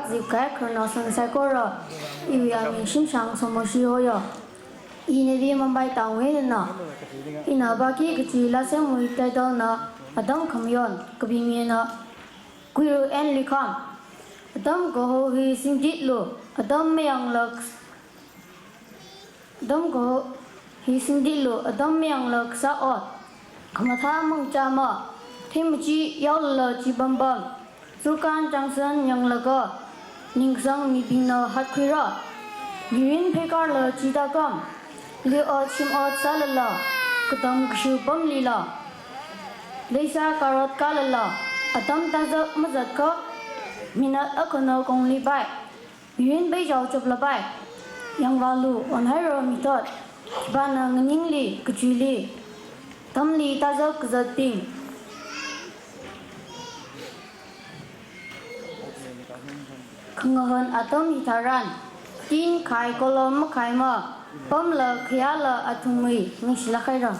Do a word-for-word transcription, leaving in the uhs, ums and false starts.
zipkahai khararnaoshang saikora, iwui aming Shimshang Somoshi hoya. I Navi Mumbai town wui eina. Ina baki kachi laa semwui title na Atam Khamayon, kapi mina Kuiru N Likham. Atam kaho hi singtitlu, atam mayangla Atam kaho hi singtitlu, atam mayangla kasā ot. Khamathā mangachāma, theimachi yaolala chi pampam. Churkān chāngsan yanglaga, ningsang mibingna hatkhuira. Mirin pheikārla chi tākam, lui ot shim ot sālala, katam kashu pamlila. Leisā kārot kālala, atam tāzak mazatkha, minute akhana kongli pai. Mirin peichao choplapai, yangvālu onhaira mithot, khipāna nganingli, kachuili, atamli tāzak kazatbing. Khangahon atam hitharan, tin khai kolom makhaima, pamla khayāla athumwui, ningshilāk haira.